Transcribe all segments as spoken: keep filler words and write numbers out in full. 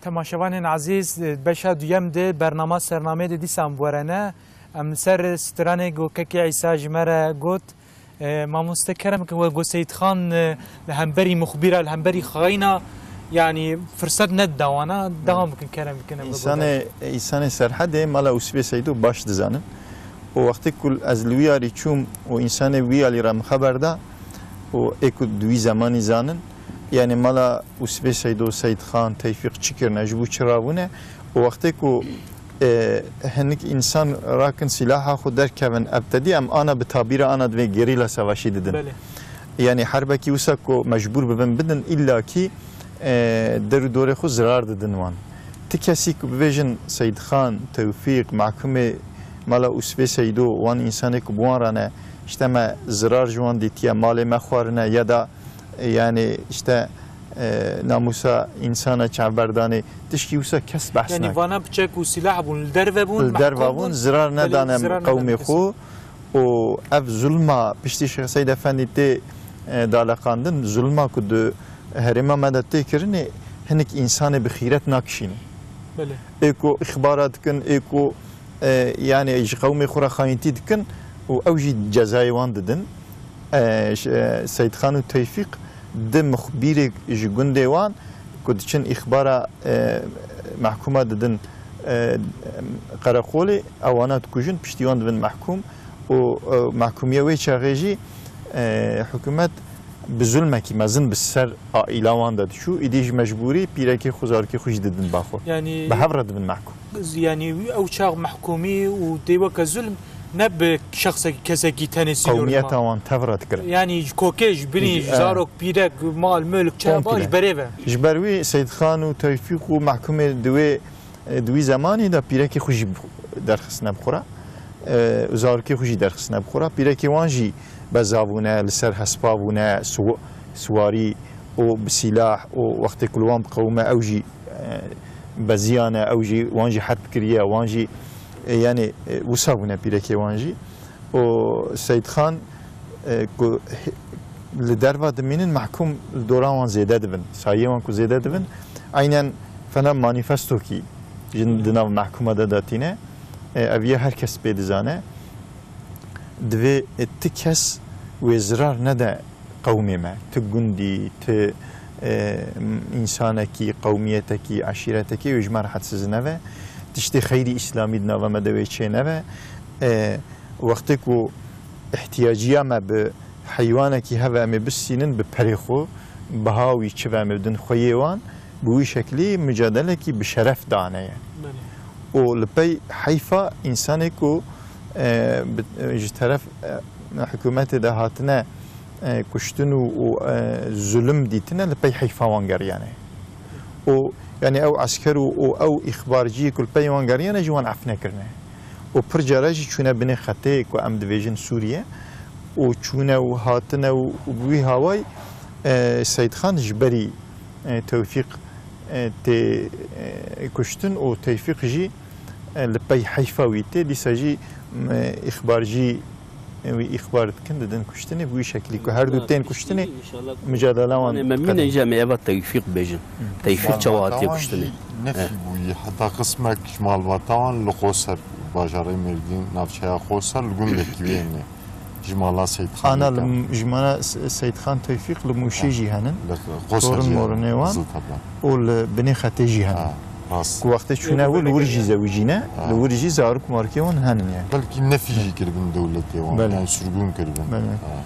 Temaşevanên ezîz, beşa duyem de bernama Sernameyê de dîsa em werene. Em li ser stranê ku kekê Îsa ji me re got, e, mamoste kerem bikin, we got Seyîd Xan, e, li hemberî muxbîra, li hemberî xayîna, yanî firset nedida wana, dewam bikin, kerem bikin, em we Însanê, godarî. Însanê Serhedê mala Ûsbê Seydo baş dizanin. Û wextê ku ez li wî yarî çûm û însanê wî yarî re min xeber da û ê ku di wî zemanî zanin, yanî mala Ûsbê Seydo, Seyîd Xan, Tewfîq çi kirine, ji bo çi rabûne û wextê ku, e, hinek însan rakin sîlaha xwe derkevin, ebtedî em ana bi tabîra ana divê gerîla savaşî didin. Belê. Yanî herbekî wisa ku mecbûr bibin bidin, îllakî, e, der û dorê xwe zirar didin wan. Ti kesî ku bibêjin Seyîd Xan, Tewfîq, mehkumê mala Ûsbê Seydo, wan însanê ku bi wan re ne, işte me zirar ji wan dîtiye, malê me xwarine ya da, e, yanî işte, e, namûsa însana çavberdanê, tişkî wisa kes behs Yanî nake. Vana piçek û sîlah bûn, li derve bûn, Li derva mehkum bûn, bûn, zirar belê, nedane zirar nedane qewmê kesî. Xwe. Û ev zulma piştî Şêx Seyd Efendî tê, e, daleqandin, zulma ku di herêma me de tê kirinê, hinek însanê bi xîret nakişînin. Belê. Ê ku îxbara dikin, ê ku, e, yanî ji qewmê xwe re xayîntî dikin û ew jî cezayê wan didin. E, ş-, e, Seyîd Xan û Tewfîq di muxbîrê ji gundê wan ku diçin îxbara, e, mehkûma didin, e, qereqolê, ewana dikujin, piştî wan dibin mehkûm û, e, mehkûmiya wê çaxê jî, e, hikûmet bi zulmekî mezin bi ser aîla wan de diçû, îdî ji mecbûrî pîrekê xwe, zarokê xwe jî didin ba xwe. Yanî Bi hev re dibin mehkûm. Yanî ew çax mehkûmî û dê weke zulm ne bi şexsekî, kesekî tenê sînor Qewmiyeta ma. Wan tev re dikirin. Yanî ji kokê, ji binî, Ji, ji e. zarok, pîrek, mal, mülk, çi Komple. Heba ji berê ve. Ji ber wî Seyîd Xan û Tewfîq û mehkûmê di wê, e, di wî zemanî de pîrekê xwe jî derxistine bi xwe re. E, û zarokê xwe jî derxistine bi xwe re. Pîrekê wan jî bezav bûne, li ser hespa bûne, siw-, siwarî û bi sîlah û wextê ku li wan biqewime ew jî e, beziyane, ew jî, wan jî herb kiriye, wan jî, e, yanî, e, wisa bûne pîrekê wan jî. Û Seyîd Xan, e, ku hi-, li derva dimînin, mehkûm li dora wan zêde dibin. Sayiyê wan ku zêde dibin, eynen fena manîfestokî jin di nav mehkûma de datîne. E, ev yê her kes pê dizane. Divê, e, ti kes wê zirar nede qewmê me, ti gundî, ti, e, însanekî, qewmiyetekî, eşîretekî wê ji me re hedsiz nebe. Tiştê xeyrî îslamî di nava me de wê çê nebe. E, wextê ku ihtiyaciya me bi heywanekî heve em ê bistînin bi perê xwe, biha wî çi be em ê bidin xweyê wan, bi wî şeklî mucadelekî bi şeref dane ye. Belê. Û li pey heyfa însanê ku, e, bi, e, ji teref, e, hikûmetê de hatine, e, kuştin û, û, e, zulm dîtine, li pey heyfa wan geriyane. Û, yanî ew esker û, û ew îxbarciyê ku li pey wan geriyane ji wan ef nekirine. Û pir cara jî çûne binê xetê ku em dibêjin Sûriye û çûne û hatine û, û bi wî haway, e, Seyîd Xan ji berî, e, Tewfîq, e, tê, e, kuştin û Tewfîq jî, e, li pey heyfa wî tê. Dîsa jî, e, îxbarcî, e, wî îxbar dikin, didin kuştinê. Bi wî şeklî ku her du tên kuştinê, mucadela wan Memnûn diqedin. Em ê eva Tewfîq bêjin. Hı. Tewfîq çawa hatiye kuştinê? Ji malbata wan jî nefî bûyî. Heta qismek ji malbata wan li Qoser, bajarê Mêrdîn, navçeya Qoser, li gundekî wê ne. Ji mala Seyîd Xanê Ana li te. M-, ji mala S-, Seyîd Xan Tewfîq li Mûşê Ha. jî henin. Li Qoser Torun jî morinê henin. Wan. Ziltepe. Û li binê xetê jî henin. Ha, rast. Ku wextê çûne wir li wir jî zewicîne, Ha. li wir jî zarok marokê wan henin yani. Belkî nefî jî kiribin dewletê wan, Belê. yani sürgün kiribin. Belê. Ha.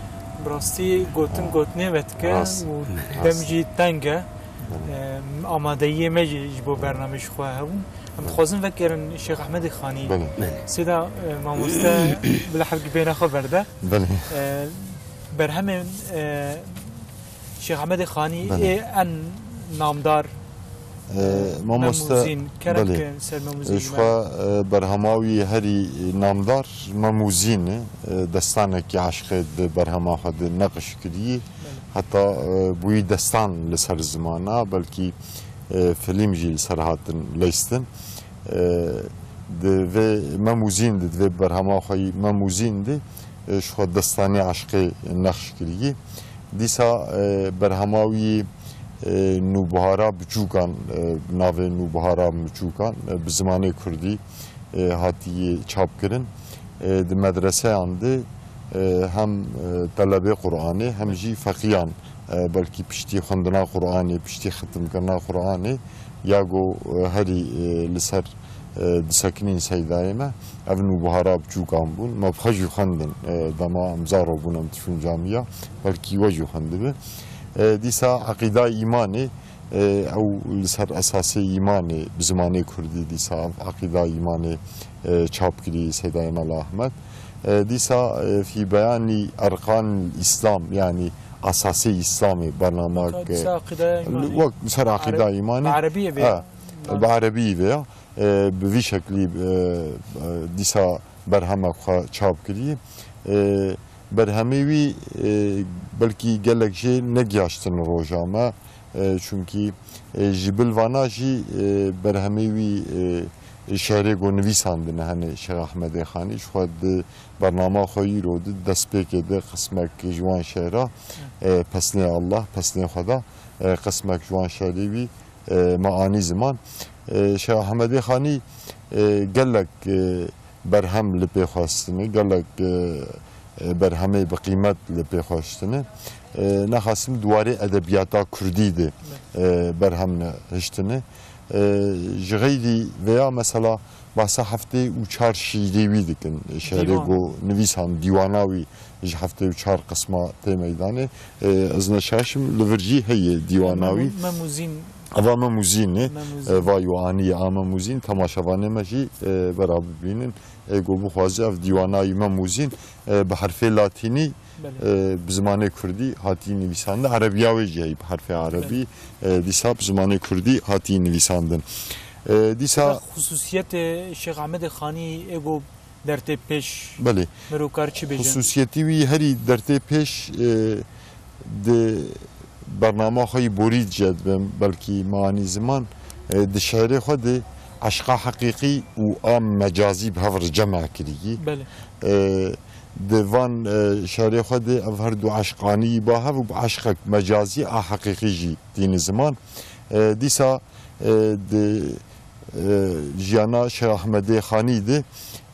Bi rastî gotin Ha. gotinê vedike Rast. û Rast. dem jî teng e. Belê. Em, amadeyiyê me jî ji bo bernameyê ji xwe hebûn. Em dixwazin vegerin Şêx Ehmedê Xanî. Belê. Belê. Sêda, e, mamoste bila hevkî bêhna xwe berde. Belê. E, berhemên, e, Şêx Ehmedê Xanî Belê. ê en namdar, E, e, mamoste, Memûzîn, kerem belê. ke ser Memûzîn E, ji ji me. xwe, e, berhema wî herî namdar Memûzîn e. E, destanekî eşqê di berhema xwe de neqş kirî. Belê. Heta, e, bûyî destan li ser zimana, belkî, e, filîm jî li ser hatin leyistin. E, di vê Memûzîn de, di vê berhema xwe yî Memûzîn de, e, ji xwe destanê eşqê nexş kirî. Dîsa, e, berhema wî, E, Nûbihara Biçûkan, e, navê Nûbihara Biçûkan, e, bi zimanê kurdî, e, hatiye çapkirin. E, di medreseyan de, e, hem, e, telebê Qur'anê, hem jî feqiyan, e, belkî piştî xwendina Qur'anê, piştî xitimkirina Qur'anê, ya go, e, herî, e, li ser, e, disekinîn seydayê me, ev Nûbihara Biçûkan bûn. Me bi xwe jî xwendin, e, dema em zaro bûn, em diçûn camiya, belkî we jî xwendibi. E, dîsa eqîda îmanê, e, ew li ser esasê îmanê bi zimanê kurdî dîsa ev eqîda îmanê, e, çap kirî Seydayê Mela Ahmed. E, dîsa, e, fî beyanî erkan Îslam, yanî esasê Îslamê bernamak, Dîsa e, eqîda îmanê. Wek li ser eqîda Ereb-, îmanê. Bi erebiyê vê. Ha, bi erebiyê vê ya. E, bi vî şeklî, e, e, dîsa berhemek xwe çap kirî. E, berhemê wî, e, belkî gelek jê negihaştin roja me. E, çunkî, e, ji bil vana jî, e, berhemê wî, e, şerê ku nivîsandine hene Şêx Ehmedê Xanî. Ji xwe di bernama xwe îro di destpêkê de qismek ji wan şehra, e, pesnê Allah, pesnê Xweda, e, qismek ji wan şerê wî, e, me anî ziman. E, Şêx Ehmedê Xanî, e, gelek, e, berhem li pê xwe hiştine, gelek, e, e, berhemê bi qîmet li pê xwe hiştine. E, nexasim di warê edebiyata kurdî de, e, berhem ne hiştine. E, ji xeyrî vêya mesela bahsa heftê û çar şîîrê wî dikin. Şerê Dîwan. Go nivîsan dîwana wî ji heftê û çar qisma tê meydanê. E, ez neşaşim li vir jî heye dîwana wî. Mem-, Memûzîn. Eva Memûzîn e. Memûzîn. E, vay û anî a Memûzîn. Temaşevanê me jî, e, bera bibînin. E, go bixwaze ev dîwana wî Memûzîn, e, bi herfê latînî, Belê. e, bi zimanê kurdî hatî nivîsandin. Erebiya wê jî heye bi herfê erebî. Belê. E, dîsa bi zimanê kurdî hatî nivîsandin. E, dîsa Xusûsiyetê Şêx Ehmedê Xanî ê go dertê pêş Belê. Mirokar çi bêjin? Xusûsiyetî wî herî dertê pêş, e, di bernama xwe yî borî jê dibim, belkî me anî ziman, e, di şehrê xwe de eşqa heqîqî û a mecazî bi hev re cem kirî. Belê. E, di van, e, şehrê xwe de ev her du eşqanî ba hev û bi eşqek mecazî a heqîqî jî tîni ziman. E, dîsa, e, di, e, jiyana Şêx Ehmedê Xanî de,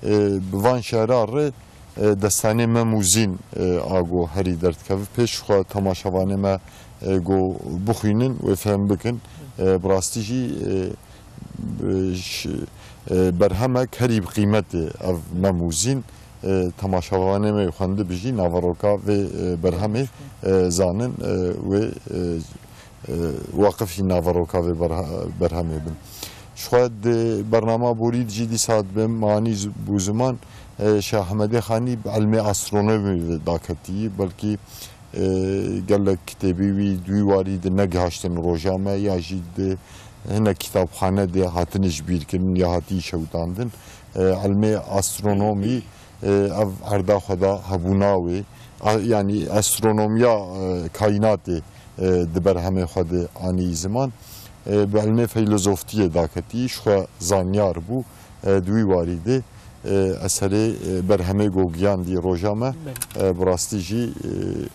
e, bi van şehra re, e, destanê Memûzîn, e, a go herî derdikeve pêş xwe temaşevanê me, e, go bixwînin wê fehm bikin. E, bi rastî jî, e, e, ş-, e, berhemek herî bi qîmetê ev Memûzîn, e, temaşevanê me xwendibi jî naveroka vê, e, berhemê, e, zanin, e, wê, e, e, waqifî naveroka vê berha-, berhemê bin. Ji xwe di bernama borî de jî dîsa dibim, manî z-, bû ziman, e, Şêx Ehmedê Xanî bi ilmê astronomî ve daketî, belkî, e, gelek kitêbî wî di wî warî de negihaştin roja me, ya jî di hinek kitapxane de hatine ji bîr kirin ya hatî şewitandin. E, ilmê astronomî, e, ev erda xwe da hebûna wê, a, yanî astronomiya, e, kaînatê, e, di berhemê xwe de anî ziman. E, bi ilmê feylozoftiyê daketî, ji xwe zanyar bû. E, di wî warî de, e, eserê, e, berhemê go giyandî roja me, Belê. e, bi rastî jî, e,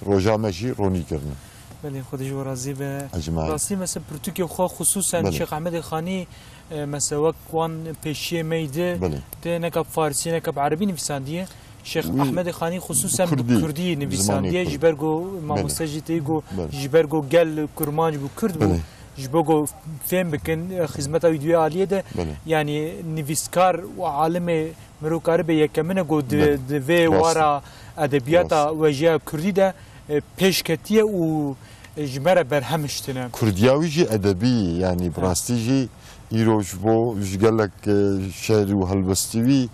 roja me jî ronî kirine. Belê, Xwedê ji we razî be. Ecmaîn. Rastî, mesela, pirtûkê xwe xisûsen Belê. Şêx Ehmedê Xanî, e, mesela, wek wan pêşiyê me yî de Belê. tê neka bi farsî, neka bi erebî nivîsandiye. Şêx Wî Ehmedê Xanî xisûsen bi Kurdî, kurdî zimanê nivîsandiye, Kurd. ji ber ku Belê. mamoste jî tê got, Belê. ji ber ku gel kurmanc bû, kurd bû. Belê. Ji bo ku fêm bikin, e, xizmeta wî di wê aliyê de, Belê. yanî nivîskar û alimê mirov karibe yekemin e ku di, Belê. di vê Rast e. wara edebiyata Rast. wejiya kurdî de, e, pêş ketiye û, e, ji me re berhem hiştine. Kurdiya wî jî edebî, yanî bi Ha. rastî jî îro ji bo, ji gelek, e, şehr û helbestî wî,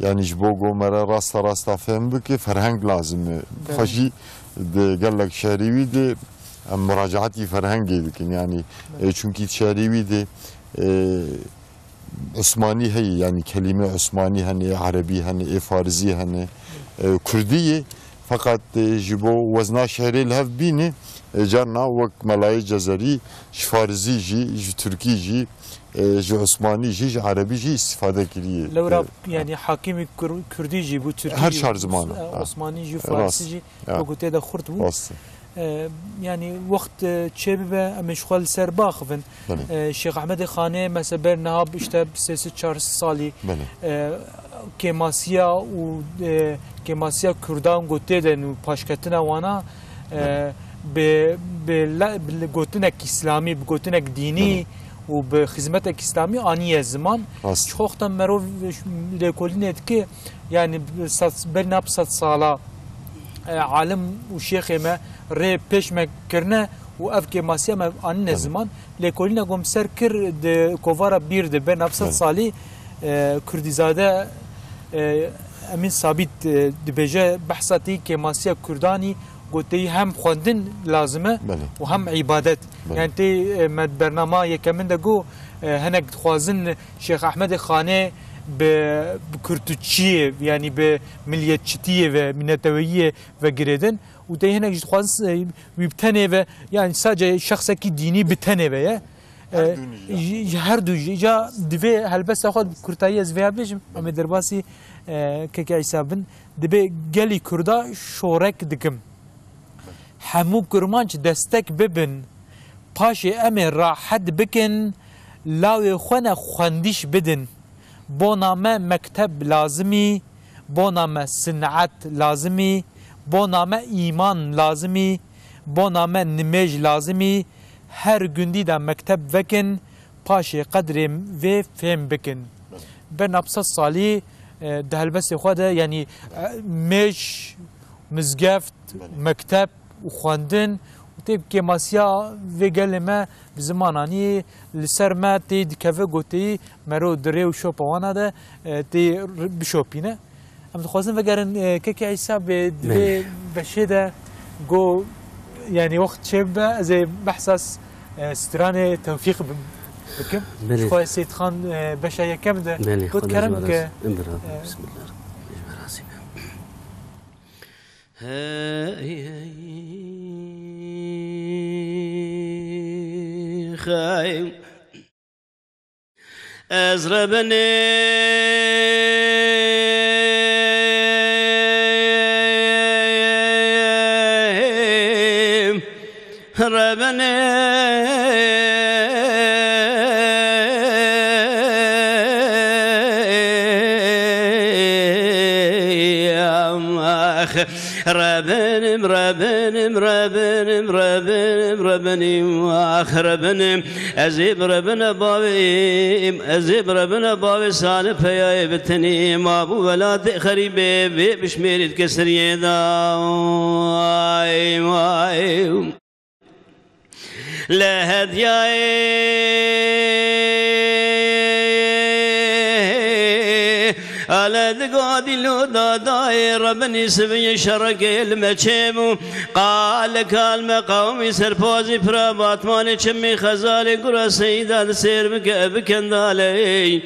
yanî ji bo ku me re rasta rasta fêm bike, ferheng lazim e. Belê. Xwe jî di gelek şehrî wî de em muracaetî ferhengê dikin. Yanî, Belê. e, çunkî şehrî wî de, e, Osmanî heye, yanî kelîme Osmanî hene, erebî hene, ê farizî hene, e, kurdî ye. Feqet, e, ji bo wezna şehrê li hev bîne, e, carna wek Melayê Cezerî ji farizî jî, ji tirkî jî, e, ji Osmanî jî, ji erebî jî îstîfade kiriye. Lewra, E, yanî hakimî kur-, kurdî jî bû, tirkî Her jî çar bû, ziman. e, Ha. Osmanî jî, Rast. farisî jî, Ya. wekî tê de xurt bû. Rast. E, yanî wext, e, çêbibe, em ê ji xwe li ser biaxivin. Belê. E, Şêx Ehmedê Xanê, mesela ber niha işte sê sed çar sed salî, Belê. e, kêmasiya û, e, kêmasiya Kurdan ku tê de û paşketina wana, e, Belê. bi, bi la-, bi gotinek îslamî, bi gotinek dînî Belê. û bi xizmetek îslamî aniye ziman. Rast. Ji xwe wexta merov lêkolînê dike, yanî bi sed, berî nav sed sala, e, alim û şêxê me rê pêş me kirine û ev kêmasiya me anîne Belê. ziman. Lêkolîna ku em ser kir di kovara Bîr de berî nav sed Belê. salî, e, Kurdîzade, e, Emîn Sabît, e, dibêje, behsa tê kêmasiya Kurdanî, ku tê hem xwendin lazim e Belê. û hem îbadet. Belê. Yani tê, e, me bernama yekemin de got, e, hinek dixwazin Şêx Ehmedê Xanê bi, bi Kurdçiyê, yani bi milliyetçitiyê ve minneteweyiyê ve girêdin. Û tê hinek jî dixwazin, e, wî bi tenê ve, yani sadece şexsekî dînî bi tenê ve ye. Her E, du jî. ji, ji her du jî. Ca divê helbesta xwe bi kurtayî ez vê bêjim. Em ê derbasî, e, keke Îsa bin. Dibê gelî Kurda şorek dikim. Hemû kurmanc destek bibin. Paşê em ê rahet bikin, lawê xwe ne xwendiş bidin. Bona me mekteb lazimî, bona me sin'et lazimî, bona me îman lazimî, bona me nimêj lazimî. Her gundî de mekteb vekin, paşê qedrê vê fêm bikin. Ber nav sed salî, e, di helbestê xwe de, yanî, e, mêj, mizgeft, Belê. mekteb û xwendin û tê kêmasiya vê gelê me bi zimananî li ser me tê dikeve goteyî mero di rê û şopa wana de, e, tê r-, bişopîne. Em dixwazin vegerin, e, kekê Îsa bê di vê Belê. beşê de go, yanî wext çê bibe, ez ê behsa s-, e, stranê Tewfîq bi-, bikim. Belê. Ji xwe Seyîd Xan, e, beşa yekem de Belê, got Xwedê kerem ji we bike. razî. Em bira, E, Bismillah. Ji we razî be. Hey, hey, hey. Ez rebenim, rebenim. Rebenim, rebenim, rebenim, rebenim, rebenim, ah rebenim. Ez ê bi rebine bavê, ez ê bi rebine bavê Salih peyayê bitinî. Ma bû welatê xerîbê bê bişmêrî dike seriyê da. Ay, ay. Lê hedyayê ale diga dîl û dadayê rebinî siviyê şerekê li me çêbû. Qale kal me qewmî serpazî pira Batmanê çimî xezalê gura seyda di sêr bike bi kendalê.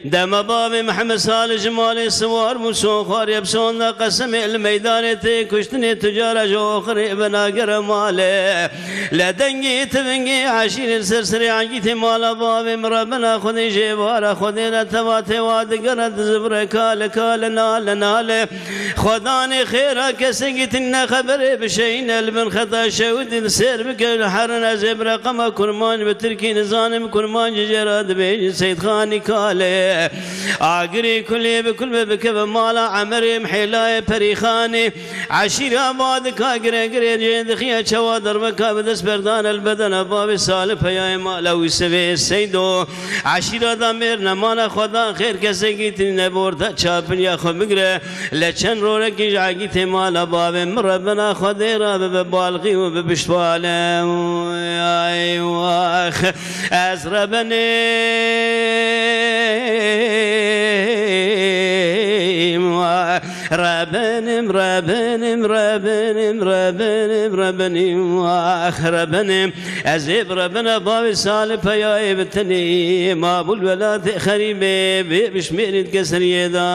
Dema bavê Mihemed Salih ji malê siwar bû, soxar yê bi sonda qesimê li meydanê tê kuştinê tucara ji oxirê binagere malê. Le dengê tivingê eşîrê li ser serê egîtê mala bavê min re bina Xwedê jê vara Xwedê re teva têwa digere di zibre kale kale nale nale. Xwedanê xêra kesê gîtin ne xeberê bişeyîne li bin xeta şewitî li sêr bike li herin ez ê bi reqema kurmanc bi tirkî nizanim kurmanc jê re dibêjin Seyîdxanî kale. Agirê kulê bi kul be bikeve mala Emerê Mihêlayê Perîxanê. Eşîra Badika gire girê jê dixiye çawa derbeka bi dest berdane li bedena bavê Salih peyayê mala wî sevê Seydo. Eşîra da mêr nemane xwedan xêr kesê gîtî nebor te çapiliya xwe bigire. Le çend rorekî ji egîtê mala bavê min re bina Xwedê re bibe balxî û bi piştwale. Ay wax. Ez rebenim, rebenim, rebenim, rebenim, rebenim, rebenim, ah, rebenim. Ez ê bi rebine bavê Salih peyayê bitinî, ma bû li welatê xerîbê bê bişmêrî dike seriyê da.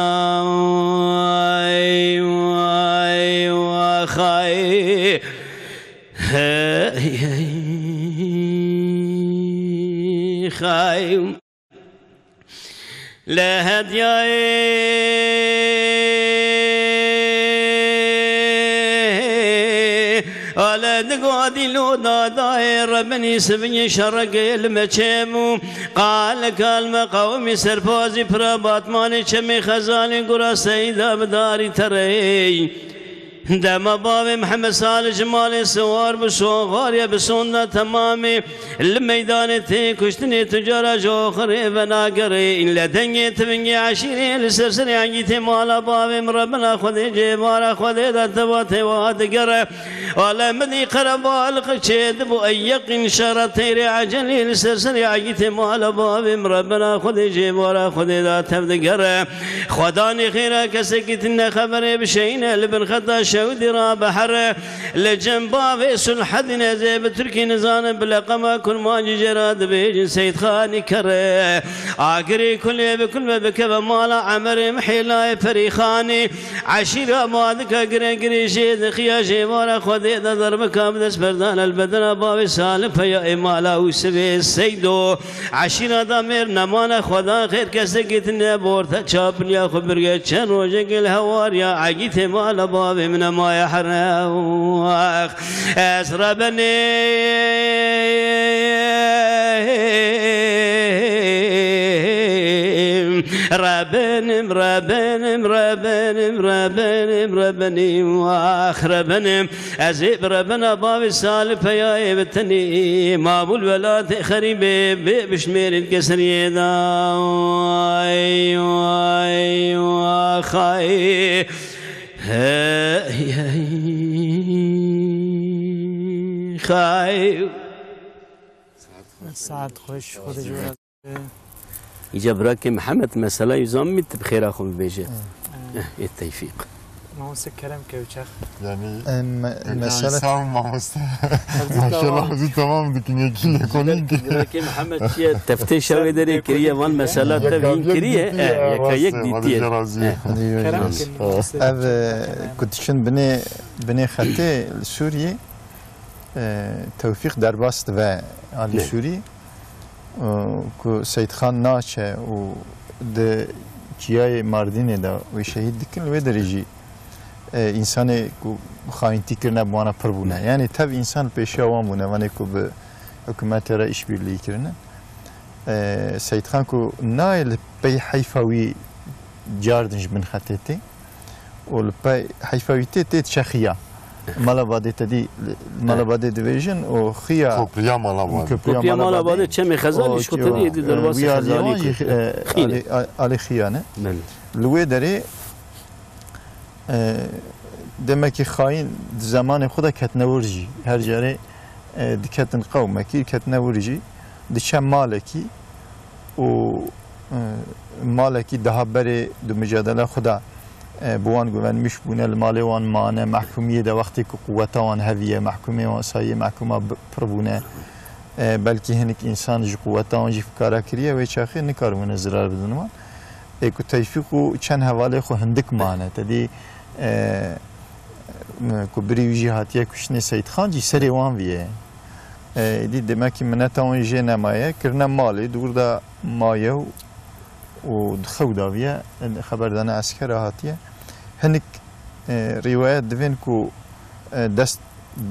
Ay, ay, wax, ay. Hey, hey, xay. Le hedyayê ale Digo dîlo dadayê rebinî sibiyê şerekê li me çêbû. Qal kal me qewimî serpazî pira batmanê çemê xezalê gura seyda bi darî tereyê. Dema bavê Mihemed Salih ji malê siwar bi soxariye bi sonda temamê li meydanê tê kuştinê tucara ji oxirê venagerê. Le dengê tivingê eşîrê li ser serê egîtê mala bavê min rebina Xwedê cêvara Xwedê de teva têwa digere. Wele min dî qerebalix çêdibû ey yeqîn şere têrê ecelî li ser serê egîtê mala bavê min rebina Xwedê cêvara Xwedê de tev digere. Xwedanê xêra kesekî tune xeberê bişeyne li bin xeta şewdî ra bihere. Li cem bavê Sulhedîn ez ê bi tirkî nizanim bi leqema kurmancî jê ra dibêjin Seyîdxanî kere. Agirê kulê bi kul ve bikeve mala Emerê Mihêlayê Perîxanî. Eşîra Madika Giregirê jê dixiya jêvara Xwedê de derbika bi dest berdan el bedena bavê Salih peya ê mala Ûsivê Seydo. Eşîra da mêr nemane Xweda xêr kesekî tune borte çapiliya xwe birge çend rojekê li hewariya egîtê mala bavê min nemaye herex. Ez rebenê Rebenim, rebenim, rebenim, rebenim, rebenim, ax rebenim. Ez ê bi rebena bavê Salih peyayê bi tenî. Mabûl welatê xerîbê bê bişmêrin keseriyê da. Ay, ay, ax, ay. Hey, hey, xay. Saet xweş, Xwedê ji we razî. Îca birakê Mihemed, mesela wî zanî, tu bi xêra xwe bibêje. Eh, ê tewfîq. Mamoste kerem ke uçax. Yani, em, mesela insan mamoste. Maşallah, hepsi tamam dikin, yekî lêkolîn ki. Birakê Mihemed çiye, teftê şevê derê kiriye, van mesela te vîn kiriye, eh, yeka yek dîtiye. Xwedê ji we razî. Kerem kin, mamoste. Ev, e, ku diçin binê, binê xetê li Sûriyê, e, Tewfîq derbas dibe alî Sûrî, e, ku Seyîdxan naçe û di çiyayê Mardînê de wê şehîd dikin, li wê derê jî, e, însanê ku xayîntî kirine bi wana pir bûne. Yanî tev însan li pêşiya wan bûne, wanê ku bi hikûmetê re îşbîrlî kirine. E, Seyîdxan ku nayê li pey heyfa wî cardin ji bin xetê tê. û li pey heyfa wî tê, tê diçe xiya. Mala Badê te dî, Mala Badê dibêjin û xiya Kopriya Mala Badê. Kopriya Mala Badê, çemê Xezalî ji xwe tê dî, êdî derbasî Xezalî kir. Alê, alê xiya ne. Li wê derê, e, demekî xayîn di zemanê xwe de ketine wir jî. Her carê, e, diketin qewmekî, ketine wir jî. Diçe malekî, û, e, malekî daha berê di micadela xwe de, e, bi wan guvenmiş bûne, li malê wan mane, mehkûmiyê de wextê ku quweta wan heviye, mehkûmê wan sayê mehkûma bi-, pir bûne. E, belkî hinek însan ji quweta wan jî fikara kiriye, wê çaxê nikaribûne zirar bidin wan. Ê ku Tewfîq û çend hevalê xwe hindik mane, te dî, e, ku birî wî jî hatiye kuştinê Seyîdxan jî serê wan viye. E, dî demekî mineta wan jê nemaye, kirine malê, di wir de maye û, û di xew daviye, xeber dane eskera hatiye. Hinik, e, rîwayet divên ku, e, dest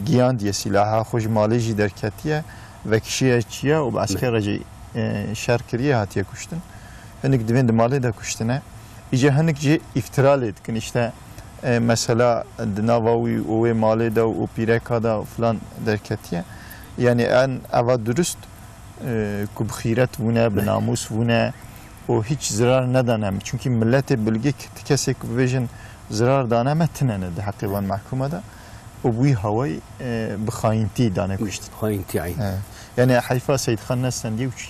giyandiye sîlaha xwe, ji malê jî derketiye, vekişiye çiya û bi eskera jî, e, şer kiriye, hatiye kuştin. Hinik divên di malê de kuştine. Îca hinik jî îftira lê dikin, işte, e, mesela di nava wî û wê malê de û pîreka de û filan derketiye. Yani en eva durust, e, ku bi xîret bûne, bi namûs bûne û hiç zirar nedane. Çunkî milletê bilgik, ti kesê ku bibêjin zirar dane me, tine ne di heqê van mehkûma de. Û bi wî hawayî, e, bi xayîntî dane kuştin. Xayîntî, eyn. E, yani heyfa Seyîdxan nestendiye û çi?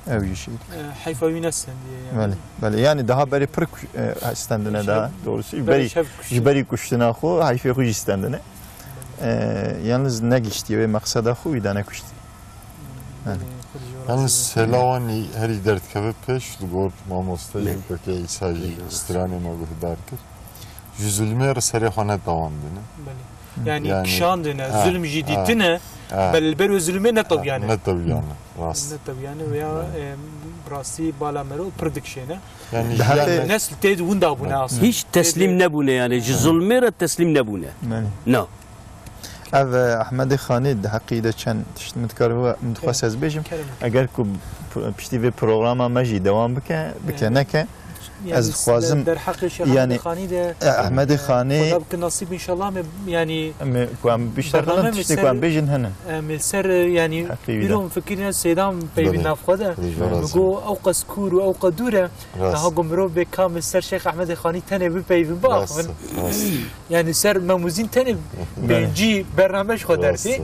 Belê. Ew jî şehîd. E, heyfa wî nestendiye yani. Belê, belê. Yani daha berê pir kuş-, e, stendine daha, doğrusu. Ji berî, ji berî kuştina xwe, heyfê xwe jî stendine. E, yalnız negiştiye wê meqseda xwe, wî dane kuştin. Belê. Yalnız hêla wan herî derdikeve pêş, li gor mamoste jî weke Îsa jî stranê me guhdar kir. Ji zulmê re serê xwe netewandine. Belê. Yani, yani, kişandine, zulm jî dîtine, bel li ber wê zulmê netewiyane. Netewiyane, rast. Netewiyane veya, e, rastî bala mero pir dikişêne. Yani, yani nesl tê winda bûne aslında. Hiç teslîm nebûne yani, ji zulmê re teslîm nebûne. Belê. No. Ev, e, Ehmedê Xanî di heqî de çend tişt min dikar, min dixwest ez bêjim. Kerem. Eger ku p-, piştî vê programa me jî dewam bike, bike, Evet. neke, Yani ez dixwazim, der heqê Şêx yani, Ehmedê Xanî de, e, Ehmedê e, Xanî Xweda bike nasîb înşallah me, yani, em, ku em bîşterxin bername tiştê ku em ser, bêjin hene. Em ser, e, yani, Heqî wî de. Bîro em fikirîne seydan peyvî Belê. nav xwe de. Xwedê ji we razî Go be. Ew qas kûr û ew qas dûr e. Rast. Niha go mirov bê ka min ser Şêx Ehmedê Xanî tenê bipeyvin, Rast, biaxivin. rast. Yani ser Memûzîn tenê Belê. pêncî bername ji xwe Rast. dertê.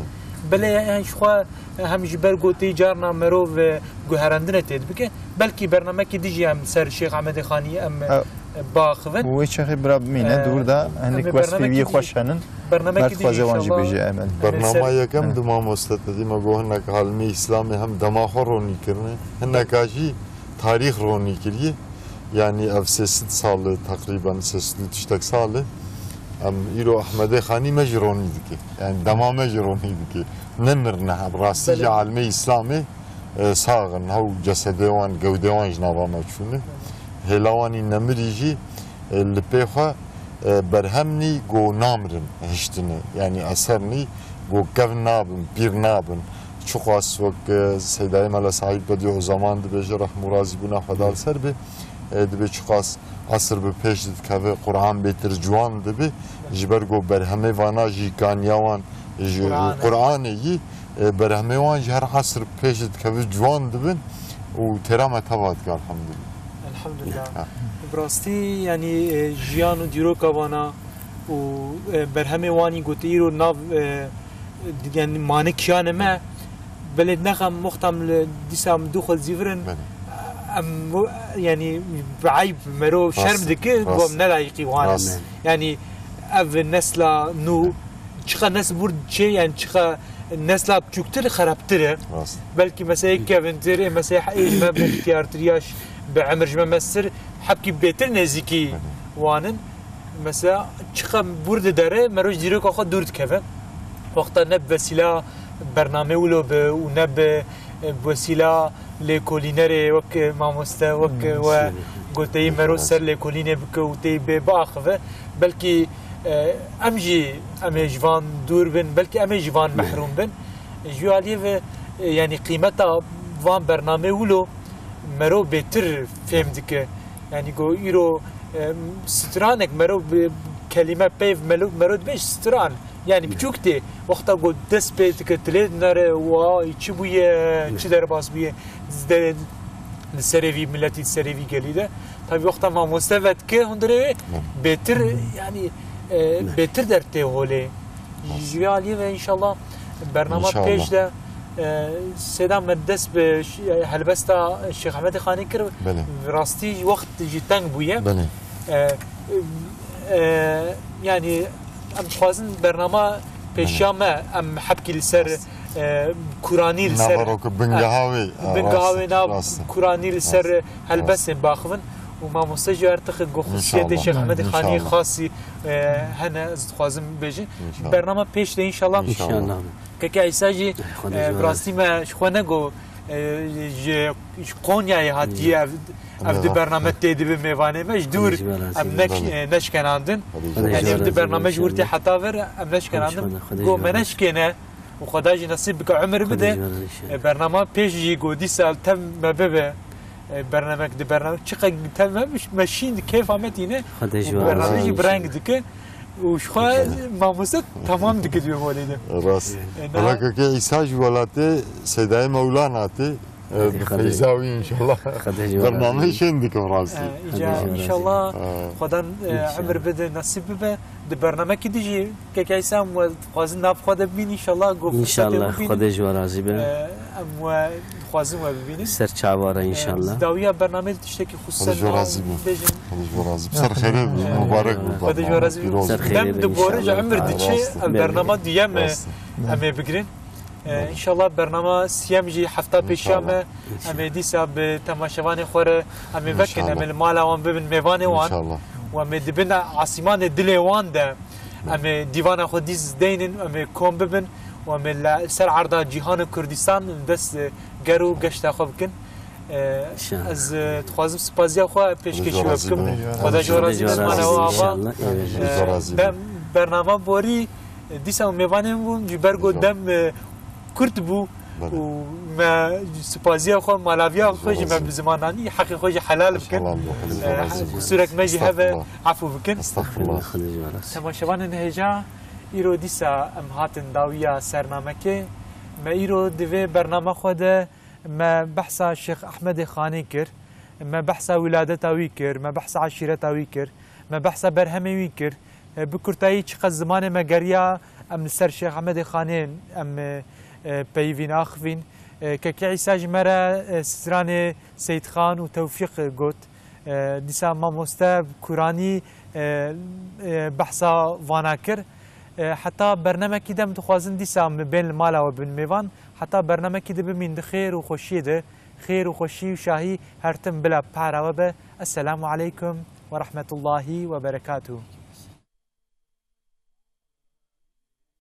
Belê yani ji xwe hem ji ber gotê carna merov, e, guherandine tê dibike. Belkî bernamekî dijî em ser Şêx Ehmedê Xanî em, Ha. e, biaxivin. Wê çaxê bira bimîne, E, dûr da em hinek ê wesfê bernamekî wî dijî, xweş henin. bernamekî dijî Berdixwaze wan jî inşallah. bêje Ehmed. Bernama Ser yekem He. di mamoste te dî me got hinek almê Îslamê hem dema xwe ronî kirine. Hineka jî tarîx ronî kiriye. Yanî ev sê sed sal e, teqrîben sê sed û tiştek sal e. Em îro Ehmedê Xanî me jî ronî dike. Yanî dema me jî ronî dike. Nemirine, bi rastî jî Belê. almê Îslamê, e, sax in. Hew cesedê wan, gewdê wan ji nava me çûne. Hêla wan î nemirî jî, e, li pê xwe, e, berhem nî ku namirin, hiştine. Yanî eser nî ku kevn nabin, pîr nabin. Çiqas wek, e, Seydayê Mele Saîd Bedî Ozaman dibêje, rehmû razîbûna Xweda li ser be, e, dibê çiqas esr bi pêş dikeve, Quran bêtir ciwan dibe, ji ber ku berhemê vana jî kaniya wan ji Quran e. Quranê yî, e, berhemê wan jî her esr bi pêş dikeve ciwan dibin û têra me teva dike, elhamdulillah. Elhamdulillah. Ha. Bi rastî, yanî, e, jiyan û dîroka vana û, e, berhemê wanî gotî îro nav, e, yani mane kiyane me, belê nexem muxtam li dîsa em du xwe zîvirin. Belê. Em bu, yani bi eyb mero şerm Rast, dike, rast. bu em nelayîqî wan. Rast. Yani ev nesla nû, çiqa nes bur çê, yani çiqa nesla biçûktir, xerabtir e. Rast. Belkî mesela kevintir, ê mesela ê ji me bi ixtiyartir ya ş-, bi emir ji me mestir, hebkî bêtir nêzîkî Belê. wan in. Mesela çiqa bûr didere, mero ji dîroka xwe dûr dikeve. Wexta ne bi vesîla bernamê wilo be û ne bi, e, bi vesîla lêkolînerê wek, e, mamoste, wek, e, we goteyî mero ser lêkolînê bike û tê bê biaxive. Belkî, e, em jî em ê ji van dûr bin, belkî em ê ji van mehrum bin. Ji wî aliyê ve, e, yanî qîmeta van bernamê wilo mero bêtir fêm dike. Yani go îro, e, stranek mero bi kelîme peyv melo-, mero dibêj stran. Yani biçûk tê. Wexta go dest pê dike tilê dinere, way, çi bûye, çi derbas bûye. Di, di serê vî miletî, di serê vî gelî de. Tabii wexta mamoste vedike hundirê wê, bêtir, yani, e, bêtir dert tê holê. Ji vê aliyê ve înşallah bernama İnşallah. pêş de, e, sêda me dest bi ş-, helbesta Şêx Ehmedê Xanî kir. Belê. Rastî wext jî teng bûye. Belê. E, e, yani em dixwazin bernama pêşiya Belê. me em hebkî li ser, Rast. e, Kuranî li ser, Navaro ku bingeha wê, e, bingeha rast, wê nav rast. Kuranî li ser Rast. helbestên baxivin û mamoste jî ertixin ku xusiyetê İnşallah. Şêx Ehmedê Xanî İnşallah. xasî, e, hene, ez dixwazim bêjin. İnşallah. Bernama pêş de înşallah. İnşallah. Keke Îsa jî, Xwedê e, ji we bi rastî razî. me ji xwe nego, e, ji, ji Konyayê hatiye ev, ev di Evet. bername tê dibe mêvanê me. Ji dûr Xwedê ji we razî. em ne, Tabii. e, neşkenandin. Xwedê ji we Xwedê ji we razî. Yanî ev di razî bername ji wir tê inşallah. heta vir em neşkenandin. Xwedê ji we razî. Go me neşkêne û Xweda jî nesîb bike umir Xwedê bide. ji we razî inşallah. E, bernama pêş jî go dîsa tev me bibe. E, bernamek di bernamek çiqe tev me biş-, me şîn di keyfa me tîne. Xwedê ji Û we bername razî jî bi inşallah. reng dike. Û ji xwe mamoste tamam dike di wê holê de. Rast. E, na- Wala keke Îsa ji welatê Seydayê Mewlana tê. E, Xwedê. Feyza wî inşallah. Xwedê ji we Bername razî. şên dikim rast. E, îca Xwedê ji we razî. inşallah Ha. Xwedan, e, İnşallah. umir bide, nasîb bibe. Di bernamekî dijî keke Îsa em we dixwazin nav xwe de bibîn, înşallah go fırsatê İnşallah, bibînin. Xwedê ji we razî be. E, em we dixwazin we bibînin. Ser çava re E, înşallah. Dawiya bernamê de tiştekî xususe Xwedê ji we razî be. bêjin. Xwedê ji we razî be. Ser xêrê be, Amin. mubarek be. Xwedê ji we razî be. Pîroz be. Dem di borê ji Rast. emir diçe, Rast. ev bernama duyem e, Rast. em ê bigirin. E, înşallah bernama siyem jî hefta pêşiya me. İnşallah. Em ê dîsa bi temaşevanê xwe re em ê vekin, em ê İnşallah. li mala wan bibin mêvanê wan. İnşallah. Û em ê di bin asîmanê dilê wan de em ê dîvana xwe dîs deynin, em ê kom bibin û em ê li ser erda cîhan û Kurdistan dest ger û geşta xwe bikin. E, İnşallah. ez, e, dixwazim sipaziya xwe pêşkêşî we bikim. Xwedê ji we razî be. Xwedê ji we razî be. Xwedê ji we razî be. Ziman ew ava. İnşallah. Evet. Xwedê ji we razî be. E, bem-, bernama borî Dîsa mêvanên bûn, ji ber ku dem e, kurt bû û me spaziya xwe, malaviya xwe ji me bi ziman anî, heqê xwe jî helal bikin. E, Qusûrek me jî hebe, efû bikin. Estağfurullah. Temaşevanên hêja, îro dîsa em hatin dawiya sernamekê. Me îro di vê bername xwe de me behsa Şêx Ehmedê Xanê kir, me behsa wiladeta wî kir, me behsa eşîreta wî kir, me behsa berhemê wî kir. E, bi kurtayî çiqas zimanê me geriya, em li ser Şêx Ehmedê Xanê em, e, e, peyivîn axivîn. E, Kekê Îsa ji me re, e, stranê Seyîd Xan û Tewfîq got. E, dîsa mamoste bi kuranî, e, e, behsa vana kir. E, heta bernamekî dem dixwazin dîsa em bên li mala we bin mêvan. Heta bernamekî di bimîn di xêr û xweşiyê de. Xêr û xweşî û şahî her tim bila para we be. Esselamu aleykum ve rahmetullahi ve berekatuhu.